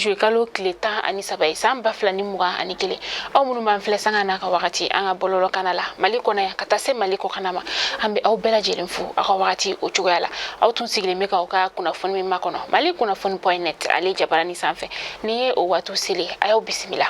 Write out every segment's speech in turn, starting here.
juillet kalo tile 13 ye san 2021. Aw minnu b'an filɛ sanga n'a ka wagati an ka bɔlɔlɔ kana la Mali kɔnɔ yan ka taa se Mali kɔkanna ma, an bɛ aw bɛɛ lajɛlen fo aw ka wagati o cogoya la. Aw tun sigilen bɛ k'aw ka kunnafoni min makɔnɔ Mali kunnafoni point net ale jabarani sanfɛ, nin ye o waati selen, a y'aw bisimila.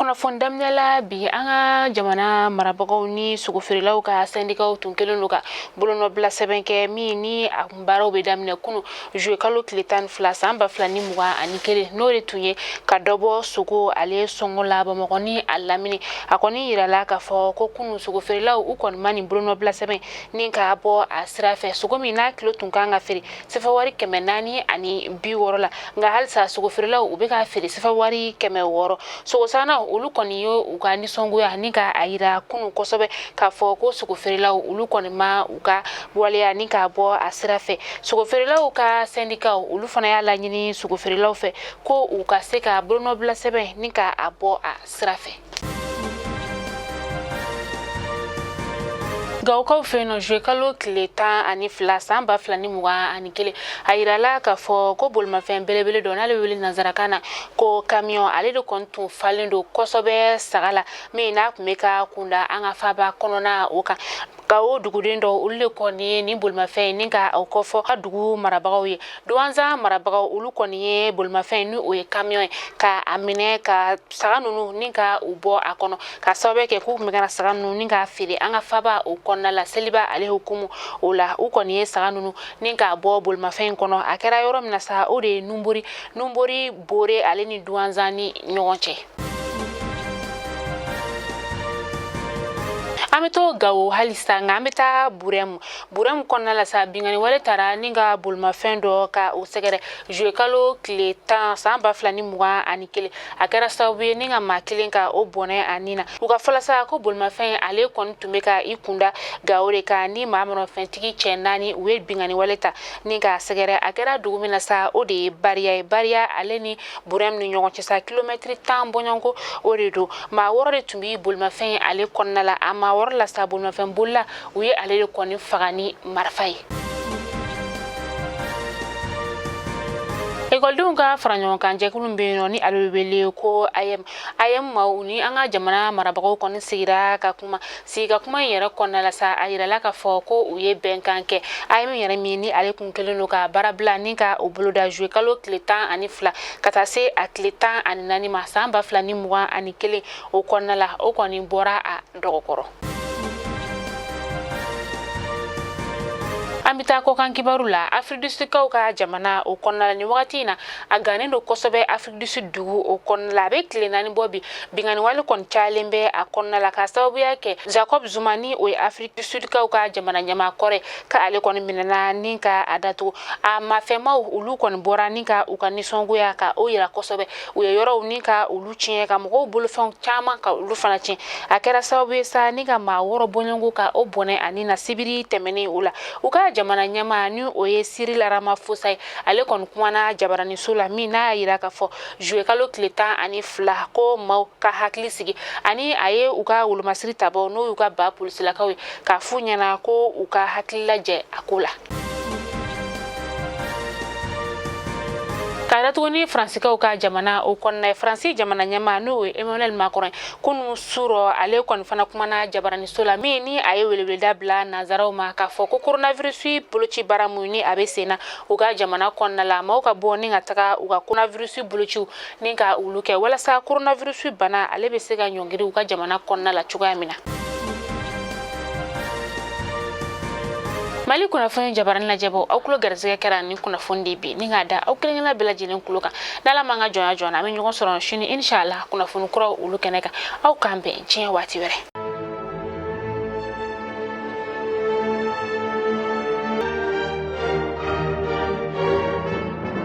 Kunnafoni daminɛ la bi, an ka jamana marabagaw ni sogofeerelaw ka sɛndikaw tun kɛlen don ka bolonɔbila sɛbɛn kɛ min ni a baaraw bɛ daminɛ kunu juillet kalo tile 12 san 2021. N'o de tun ye ka dɔ bɔ sogo ale sɔngɔ la Bamakɔ ni a lamini. A kɔni yirala k'a fɔ ko kunu sogofeerelaw u kɔni ma nin bolonɔbila sɛbɛn ni k'a bɔ a sira fɛ. Sogo min n'a kilo tun kan ka feere sefa wari 460 la, nka halisa sogofeerelaw u bɛ k'a feere sefa wari 600. Sogosannaw olu kɔni ye u ka nisɔngoya ni ka a yira kunu kosɛbɛ k'a fɔ ko sogofeerelaw olu kɔni ma u ka waleya ni k'a bɔ a sira fɛ. Sogofeerelaw ka sɛndikaw olu fana y'a laɲini sogofeerelaw fɛ ko u ka se ka bolonɔbila sɛbɛn ni ka a bɔ a sira fɛ. Gawokaw fɛ yen nɔ, juillet kalo tile 12 san 2021, a yirala k'a fɔ ko bolimafɛn belebele dɔ n'ale bɛ wele nansarakan na ko camion, ale de kɔni tun falen don kosɛbɛ saga la min n'a tun bɛ ka kunda an ka faaba kɔnɔna o kan. Gawo duguden dɔw olu de kɔni ye nin bolimafɛn in ni ka o kɔfɔ ka dugu marabagaw ye. Duwanzan marabagaw olu kɔni ye bolimafɛn ni o ye camion ye ka a minɛ ka saga ninnu ni ka u bɔ a kɔnɔ, ka sababu kɛ k'u tun bɛ ka na saga ninnu ni k'a feere an ka faaba o kɔnɔna la seliba ale hukumu o la. U kɔni ye saga ninnu ni k'a bɔ bolimafɛn in kɔnɔ. A kɛra yɔrɔ min na sa, o de ye Numbori Bore ale ni Duwanzan ni ɲɔgɔn cɛ. An bɛ to Gawo halisa, nka an bɛ taa Burɛmu. Burɛmu kɔnɔna la sa, binkanni wale taara ni ka bolimafɛn dɔ ka o sɛgɛrɛ juillet kalo tile 10 san 2021. A kɛra sababu ye ni ka maa kelen ka o bɔnɛ a ni na. U ka fɔ la sa ko bolimafɛn ale kɔni tun bɛ ka i kunda Gawo de kan ni maa manafɛntigi cɛ naani u ye binkanni wale ta ni k'a sɛgɛrɛ. A kɛra dugu min na sa, o de ye Bariya ye. Bariya ale ni Burɛmu ni ɲɔgɔn cɛ sa, kilomɛtiri 10 bɔɲɔgɔnko o de don. Maa wɔɔrɔ de tun bɛ bolimafɛn ale kɔnɔna la. A maa wɔɔrɔ la sa, bolimafɛn bolila u ye ale de kɔni faga ni marifa ye. Ekɔlidenw ka fara ɲɔgɔn kan jɛkulu bɛ yen nɔ ni ale bɛ wele ko AEEM. AEEM maaw ni an ka jamana marabagaw kɔni sigira ka kuma. Sigi ka kuma in yɛrɛ kɔnɔna la sa, a yirala k'a fɔ ko u ye bɛnkan kɛ. AEEM yɛrɛ min ni ale kun kɛlen don ka baara bila ni ka o boloda juillet kalo tile 12 ka taa se a tile 14 ma san 2021 o kɔnɔna la, o kɔni bɔra a dɔgɔkɔrɔ. An bɛ taa kɔkan kibaru la. Afrique du Sud kaw ka jamana o kɔnɔna la, nin wagati in na a gannen don kosɛbɛ Afrique du Sud dugu o kɔnɔna la. A bɛ tile 4 bɔ bi, binkanni wale kɔni cayalen bɛ a kɔnɔna la, k'a sababuya kɛ Jacob Zuma ni o ye Afrique du Sud kaw ka jamana ɲɛmaa kɔrɔ ye, ka ale kɔni minɛna ni ka a datugu. A mafɛnmaw olu kɔni bɔra ni ka u ka nisɔngoya ka o yira kosɛbɛ. U ye yɔrɔw ni ka olu tiɲɛ, ka mɔgɔw bolofɛnw caman ka olu fana tiɲɛ. A kɛra sababu ye sa ni ka maa wɔɔrɔ bɔɲɔgɔnko ka o bɔnɛ ani na sibiri tɛmɛnen o la. U ka jamana ɲɛmaa ni o ye Cyril Ramaphosa ye, ale kɔni kumana jabaraniso la min n'a y'a yira k'a fɔ juillet kalo tile 12 ko maaw ka hakili sigi, ani a ye u ka wolomasiri tabaw n'o y'u ka ba polisilakaw ye k'a f'u ɲɛna ko u ka hakili lajɛ a ko la. Ka datugu ni Faransikaw ka jamana o kɔnɔna ye, Faransi jamana ɲɛmaa n'o ye Emmanuel Macron ye, kunu surɔ ale kɔni fana kumana jabaraniso la min ni a ye weleweleda bila nanzaraw ma k'a fɔ ko coronavirus boloci baara mun ni a bɛ sen na u ka jamana kɔnɔna la, maaw ka bɔ ni ka taga u ka coronavirus bolociw ni ka olu kɛ walasa coronavirus bana ale bɛ se ka ɲɔngiri u ka jamana kɔnɔna la cogoya min na. Mali kunnafoni jabarani lajɛbɔ, aw tulo garisɛgɛ kɛra ni kunnafoni de bi ni k'a da aw kelen-kelenna bɛɛ lajɛlen tulo kan. N'Ala m'an ka jɔnya jɔn na, an bɛ ɲɔgɔn sɔrɔ sini inshallah kunnafoni kuraw olu kɛnɛ kan. Aw k'an bɛn diɲɛ waati wɛrɛ.